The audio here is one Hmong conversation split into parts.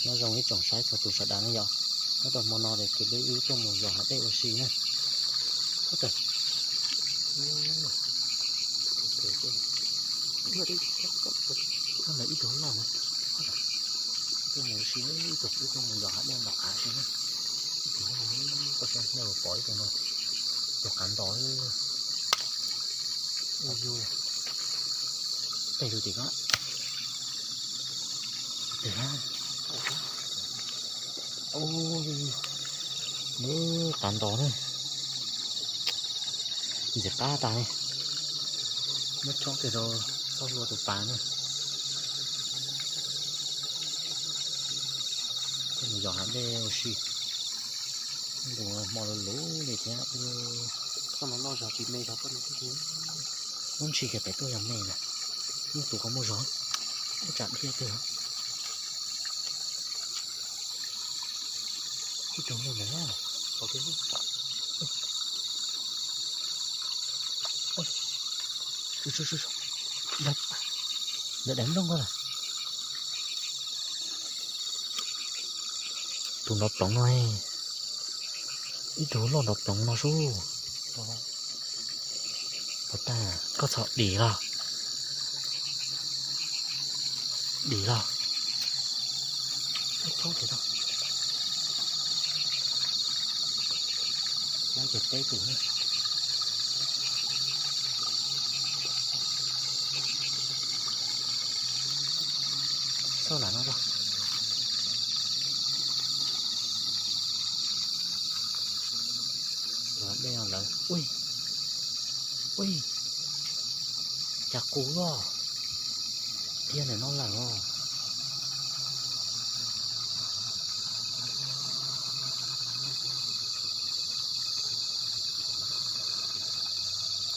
Nyob zoo ib tsoom saib txhua tus sawv daws na yom. Nyob rau hmo no ces kuv peb wb tuaj mus yos hav dej ua si na. Ib tug loj na. Tuaj mus ua si, ib tug wb tuaj mus yos hav dej nram hav si na. Ib tug, koj saib nej puas pom ib tug no, tus qav ntos. Ua yus, tej tus tim ko, qav ntos na, ntxim qab tas li. Muab tsob kiag rau txhob hlua tus pas na. Yos hav dej ua si, ntu hmo luv luv li thiab. Muab ntsis kiag pem tuaj yog me na, muab tus ko muaj zog, ua tsam dhia twg. Ib tug muaj ntawm no. Ntawm daim nplooj ko lawm. Tus nrov ploov no, ib tug loj nrov ploov no sub. Puas tag, koj txhob dim los, dim los. Ces peb tus, xauj lam no, dej lawm. Ui, ui, cas qus loj tiag ntawm no lawm os.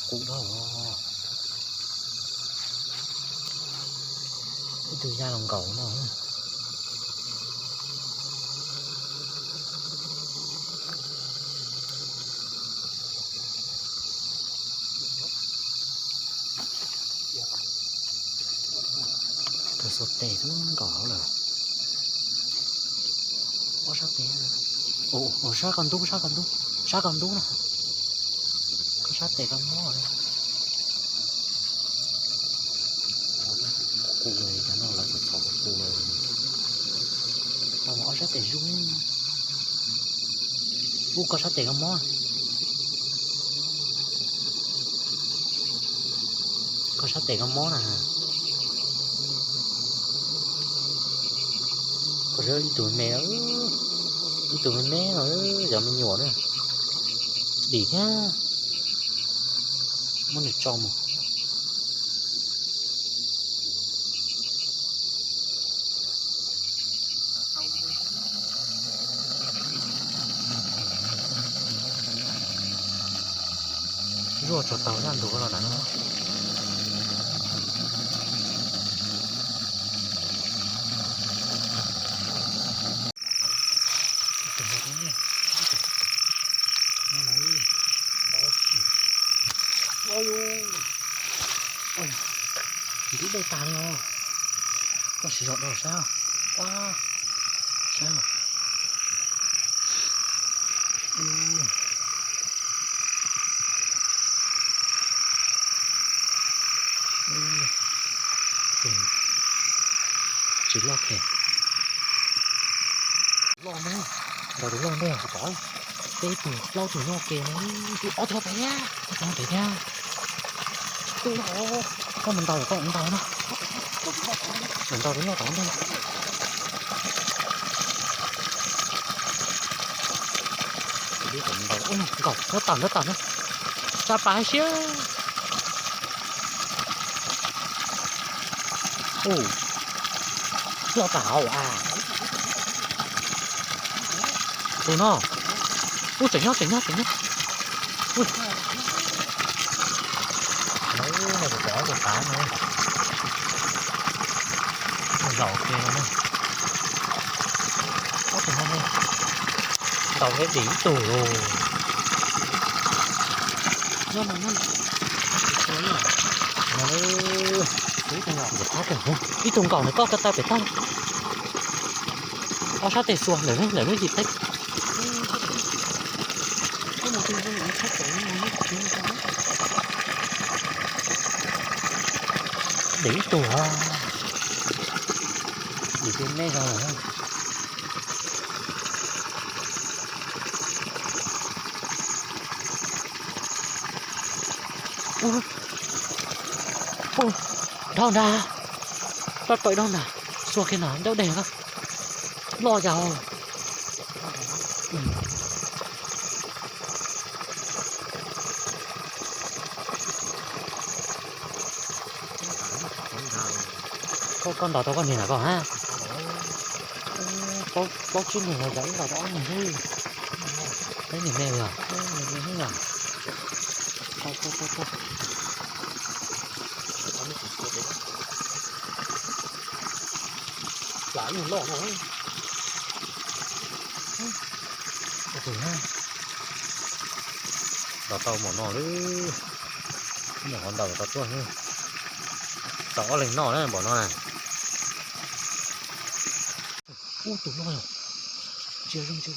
Qus loj os. Ib tug yaj los nkaum no. Tau xuas tes xwb nkaum hauv lawm. Ob sab tes, sab koj ntub, sab koj ntub, sab koj ntub na. Koj sab tes koj mob. Qus, cov no lawv txhob qus. Tau ob sab tes zoo. Ub, koj sab tes koj mob. Koj sab tes koj mob na. Koj sab ib tug me, ib tug me me no, yog me nyuam na. Dim thiab. Muab nws tso mus. Zuaj tsuag tau zaj ntug los na. Ntub dej tag li os. Koj siv zog dhau sab, sab. Tsis loj thiab. Loj na, ntaus tus loj ntej, peb tus plaub tus nyob ke no, tus ob tug pem thiab, ob tug pem thiab. Koj mus ntaus, koj mus ntaus no. Mus ntaus tus loj tom ntej. Ua nkaus, nyob tawm, nyob tawm na. Tsa pas siab. Ub, loj tas hauv a. Tus no. Ub, tseem nyob, tseem nyob, tseem nyob. Ub, no tus pem ob tug qav no. Zaum ke no na. Ob tug no ne. Ntaus thiab dim ib tug lauj. Ib tug nkaus na, koj ko taw pem tag. Ob sab tes xuas lawm, lawm lub yim teb. Dim ib tug, dim tus me zog lawm. Dhau ntag, pab pawm dhau ntag, xuas kiag no ncauj dej loj yau. Koj ntaus tau koj niag lawm koj hab? Plaub tsib niag los cas wb ntaus tau ob niag xwb. Peb niag me li os, me me xwb yog. Plam ib loj no. Ntaus tau npaum no lawm, ib nyuag qhov ntaus tau tuaj. Tau ob leeg noj na npaum no na. Ub, tus loj yog. Ntsia zoo, ntsia,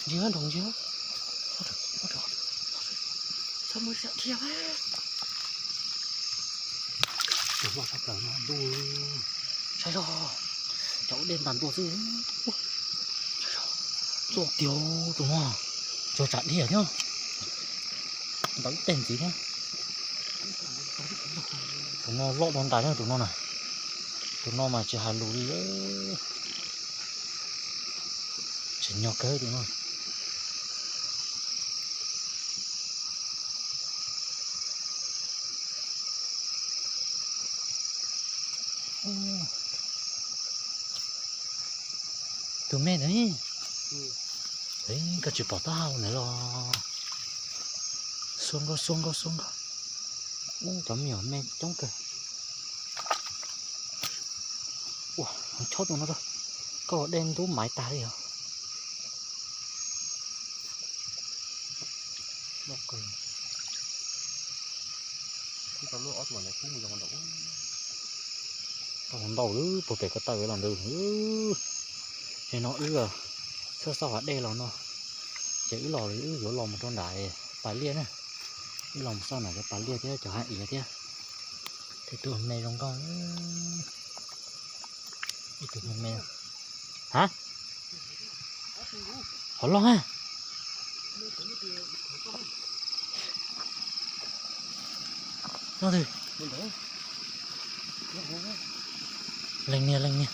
ntsia nrov, ntsia. Txhob muab xiam dhia. Tus loj tshaj plaws no ntuj. Saib zog, cov ua dej ntas ntua xwb. Txuaj tiag tus no, tsuas tsam dhia thiab. Ntaus ib teg ntxiv thiab. Tus no loj dua ntais thiab tus no na. Tus no mas tsis hais lus li. Tsim nyog kawg tus no. Tus me ntawd, koj tsis pom taub hau ntawd los? Xuas nkaus, xuas nkaus, xuas nkaus. Ub, cov me nyuam me coob kawg. Ua, chob tus no rau, koj dej ntub maiv tag li os. Tau ntau lawm puag pem ko taw los ntawd. Ces no wb xauj xauj hav dej los no, ces wb los, wb yuav los mus rau nram pas liaj na. Wb los mus xauj nram cov pas liaj thiab cov hav iav thiab. Tej tug me zoo nkauj. Ib tug me me. Ha? Qhov loj ha. Nyob twg? Leej niag, leej niag.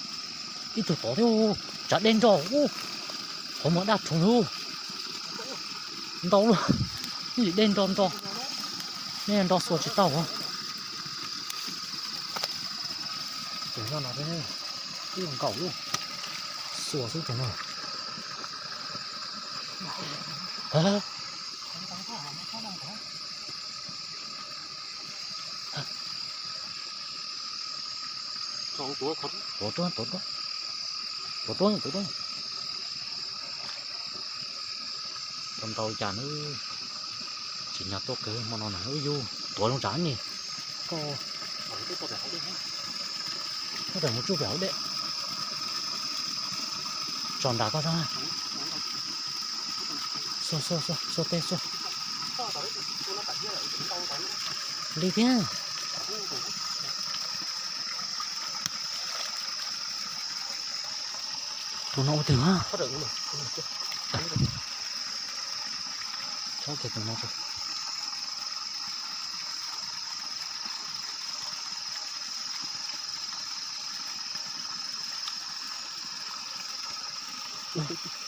Ib tug tod thiab. Tsam dej nro ub. Qhov muag daj rhuv lug. Ntau lug. Ib lim dej nro nro. Nej nro xuas tsis tau. Tus no no, ib nkaus lub, xuas xwb tus no. Tuav, tuav, tuav, tuav, tuav. Tau ntau cas na. Tsim nyog tuaj kawg hmo no na, wb yug tuav zoo tsam ni. Koj muab rawm mus tsuj pem hauv dej. Tso nram koj tso. Xuas, xuas, xuas, xuas tej xuas. Li thiab. Tus no ua twg ha? Tso kiag tus no tso.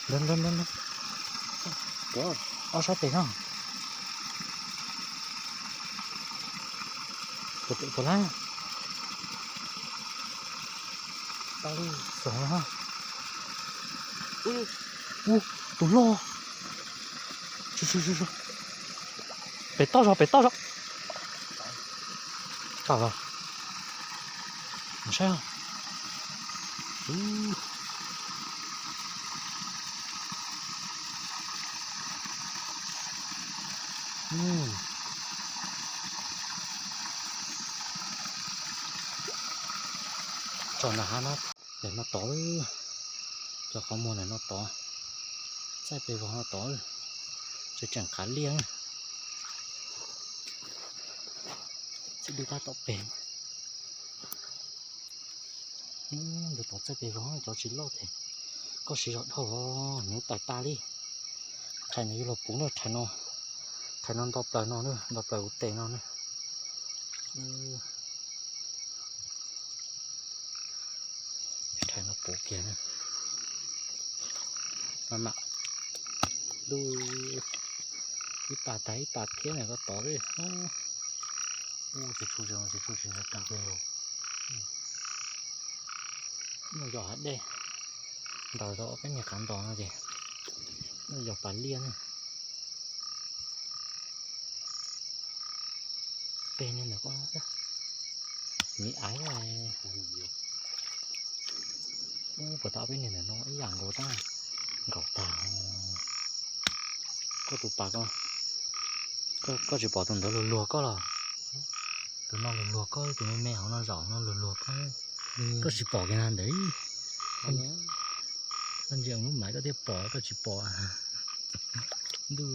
Nrov nrov nrov nrov. Ob sab tes no. Puas lab? Tau li, xoom no ha. Ub, tus loj. Pem toj zog, pem toj zog. Tau los. Mus saib. Tso nram hav no, nram no tod. Cov qhov muag ntawm no tod, txaij pes vog no tod, tseem tseem qav liaj. Txiv dub tab tom pem. Ntawm tod txaij pes vog, cov tsis loj ces koj siv zog dhau, hnyuv tawm tas li. Rhais no yuav luag puv na, rhais no, rhais no nto plaws no, nto plaws kuv tes no na. Rhais no puv kiag na. Mam mam, ib pas tag ib pas thiab na, koj tod li. Ub, tsis tshua, tsis tshua, tsis tshua tag kiag. Nyuj yos hav dej, ntaus tau ob peb niag qav ntos no ces nyuj yos pas liaj na. Pem niag ntawm koj, miv aiv. Ub, puas tau ob peb niag ntawm no ib yam nkaus tag, nkaus tag. Koj tus pas ko, koj tsis pom tus ntawd luag luag koj los? Tus no luag luag koj, tus me me hauv no zaum no luag luag koj. Koj tsis pom kiag na ntawd. Koj ntsia lub maiv koj thiaj pom, koj tsis pom. Ntuj,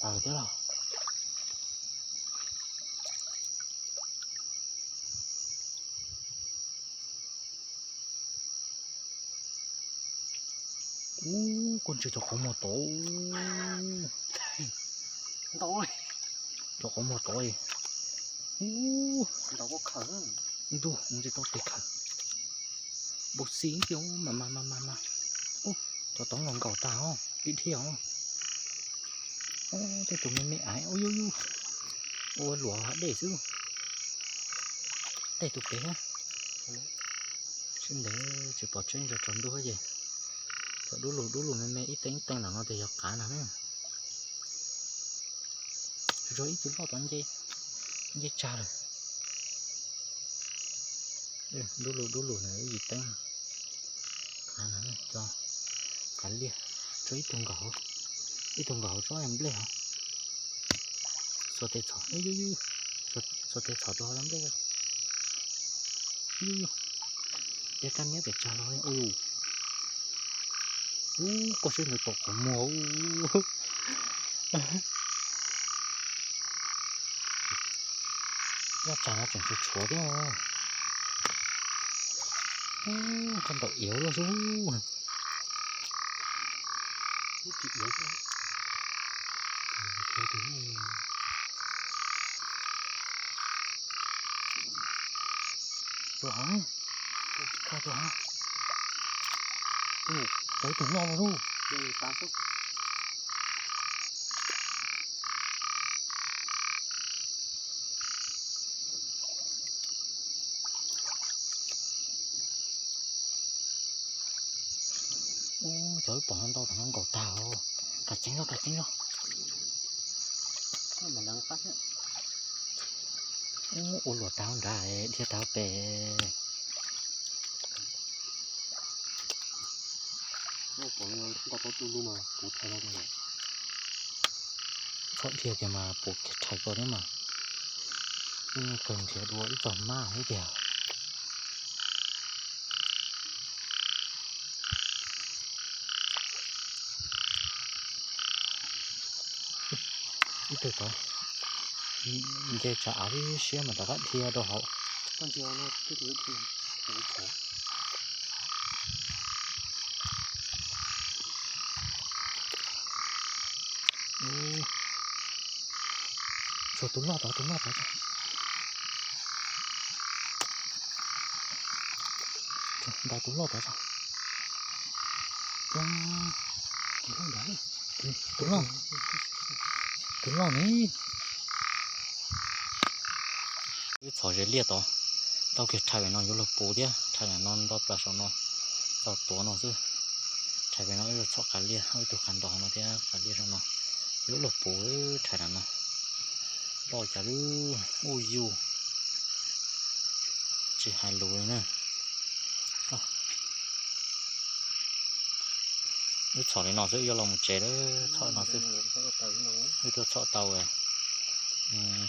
Tawm thiab los? Ub, koj ntsia cov qhov muag tod. Cov qhov muag tod. Ub, ntuj, ntsis tau tes khawm. Npau xi tiag, mas mas mas mas mas. Ub, cov tod los nkaus tag os, dhia dhia os. Ub, tej tus me me aiv, ub yub yub. Ua luam hav dej xwb. Tej tus pem thiab. Sib ntev tsis pom tseeb, tsaus ntuj ces cov dub lug dub lug me me ib teev ib teev ntawm no tias yog qav no na. Tsuas ib tug loj tod nce tsag lawm. Dub lug dub lug na, ib yim teev. Qav no, cov qav liaj. Tsuas ib tug nkaum hauv, ib tug nkaum hauv tsob nplej hov. Xuas tes txhom, xuas tes txhom rau hauv nplej. Yus, yus, yus, tias kab niab pem tsag los. Ub, koj saib ntawd tom qhov muag. Loj tsag no tseem tshuav tshuav thiab. Koj ntaus iav luaj xwb. Tuaj hov, tuaj hov. Tau ib tug loj los lauj. Ub, cov wb pom no ntau tom no nkaus tag os. Kav tseeb zog, kav tseeb zog. Ub, ua luam tag nrad, dhia tag pem. Txhob dhia kiag mas puas kiag rhais ko thiab mas. Wb kawg nrhiav dua ib txoj hmab thiab tiag. Ib tug tod nce tsam av tib siab mas rov qab dhia rau hauv. Tshuav tus loj tod, tus loj tod. Ntau tus loj tod. Tus loj, tus loj ne. Wb txhom ze liaj tod, tau kiag rhais pem no yuav luag puv thiab, rhais pem no nto plaws saum no, tau tuav no xwb. Rhais pem no wb txhom qav liaj, ib tug qav ntos no thiab qav liaj saum no, yuav luag puv rhais no. Loj cas lub ub yus, tsis hais lus li na. Wb txhom li no xwb, wb yuav los mus tsev lawm, txhom no xwb. Wb tuaj txhom tau, mm,